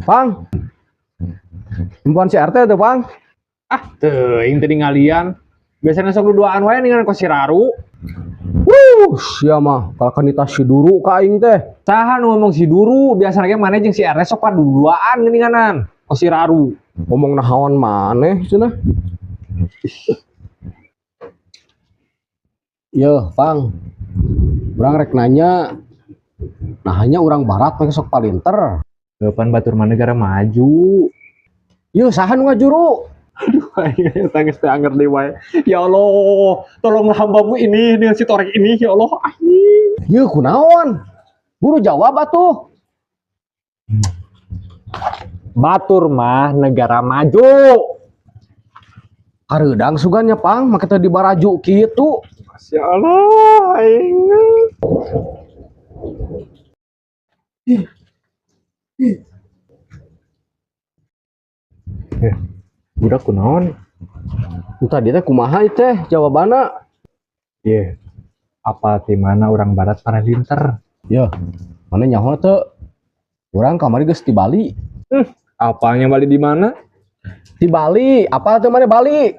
Pang. Impuan si RT tuh, Pang. Ah, teuing tadi ngalian. Biasanya sok duaan wae ningan ku si Raru. Wuh, sia mah kalahkan si Duru ka aing teh. Saha nu ngomong si Duru, biasanya ge maneh jeung si RT sok paduduaan geuninganan. Ku si Raru. Ngomong naon maneh cenah. Yo, Pang. Urang rek nanya. Nah, hanya urang barat mah sok palinter. Kapan batur mah negara maju. Yo, saha nu ngajuru? Aduh, aing tangis teh anger deui wae. Ya Allah, tolonglah hambamu ini dengan si torek ini, ya Allah. Anjing. Ye, kunaon? Buru jawab atuh. Batur mah negara maju. Kareudang sugan nya, Pang, make teh dibaraju kitu. Masya Allah, aing. Eh, budak kunaon? Tadi teh kumaha ieu teh jawabanna? Ye, apa ti mana orang barat para linter? Ye, mana nyaho teu? Urang kamari geus di Bali. Apanya Bali di mana? Di Bali, apa teu mana Bali?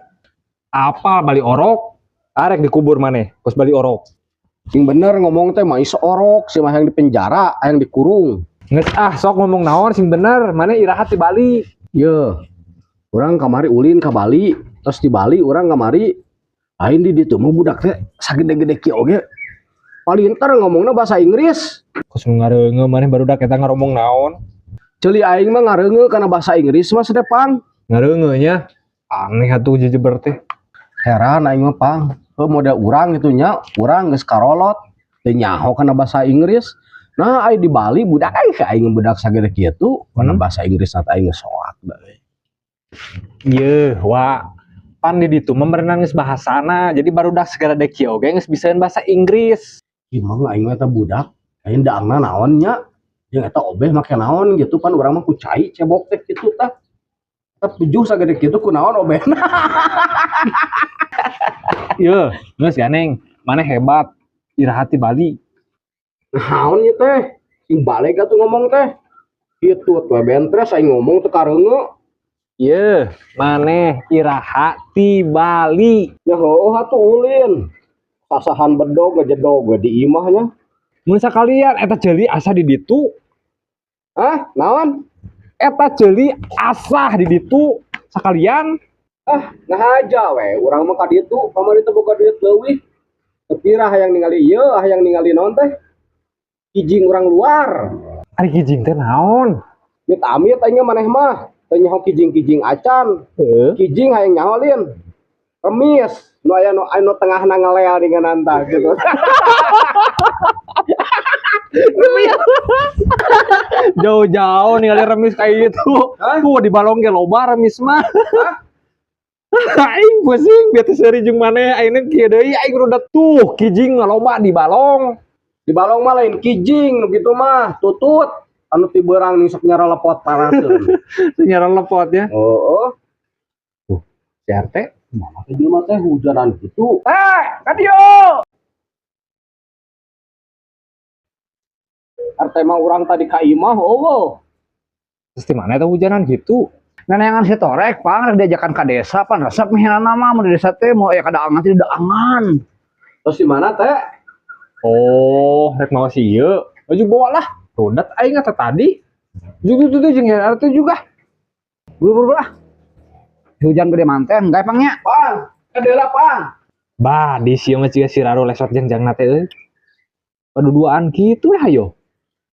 Apa Bali orok? Arek dikubur maneh, kos Bali orok. Sing bener ngomong teh mah iso orok, si mah yang di penjara, yang dikurung. Geus ah, sok ngomong naon sing bener, maneh irahat di Bali. Ye. Urang kamari ulin ka Bali, terus di Bali urang kamari aing di ditu mah budak teh sagede-gede kieu oge. Palinter ngomongna bahasa Inggris. Kos nu ngareungeun maneh barudak eta ngaromong naon? Ceuli aing mah ngareungeun kana bahasa Inggris mah sedepang. Ngareungeun nya. Aneh atuh jejeber teh. Heran aing mah, Pang. Heuh model urang gitu nya, urang geus karolot teu nyaho kana bahasa Inggris. Nah, aing di Bali budak aing ka aing budak sagede kitu kana bahasa Inggris na aing geus soak deui. Ye, wa. Pan di ditu mah meureunan geus bahasana, jadi barudak segala dek kieu oge geus bisaeun bahasa Inggris. Gimana aing mah eta budak, aing daangna naon nya? Jeung eta obeh make naon gitu pan urang mah ku cai cebok teh kitu tah. Tetep tujuh sagede kitu ku naon obehna. Ye, geus ganeng, maneh hebat. Iraha ti Bali. Naon ieu teh? Sing balik atuh ngomong teh. Kitu atuh bentres aing ngomong teu kareungeu. Ye, maneh iraha ti Bali. Ya heueuh atuh ulin. Sasahan bedog ngajedog we di imah nya. Mun sakalian eta ceuli asa di ditu. Hah? Naon? Eta ceuli asah di ditu sakalian. Ah, nah aja we, urang mah ka ditu, kamari teh boga duit leuwih. Teu pirah hayang ningali ieu, hayang ningali naon teh? Kijing urang luar. Ari kijing teh naon? Amit-amit aing maneh mah. Teu nyaho kijing-kijing acan. Heeh. Kijing hayang nyaho lin. Remis, nu aya nu anu tengahna ngelel dengan tah gitu. Jauh-jauh ningali remis kayak gitu. Hah? Tuh di balong ge loba remis mah. Hah? Aing pusing bete seuri jeung maneh ayeuna kieu deui aing rudet tuh kijing mah loba di balong. Di balong mah lain kijing nu kitu mah, tutut anu ti beurang nih sok nyaralepot paraseun. Nyaralepot ya. Heeh. Tuh, si RT Mana teh jelema teh hujanan kitu. Eh, ka dieu. RT mah urang tadi ka imah eueuh. Terus di mana eta hujanan gitu? Neneangan si torek, Pang, rek diajakan ka desa, pan resep miheunana mah mun di desa teh mau aya kadaangan teh daangan. Terus di mana teh? Oh, rek mawa si ieu. Baju bawa lah. Rudet aing eta tadi. Juga tuh jeung RT juga. Buru-buru lah. Hujan gede manten, gae pangnya. Pang, ka deula Pang. Bah, di sieu mah ciga si Raro lesot jangjangna teh euy. Paduduaan kitu we hayo.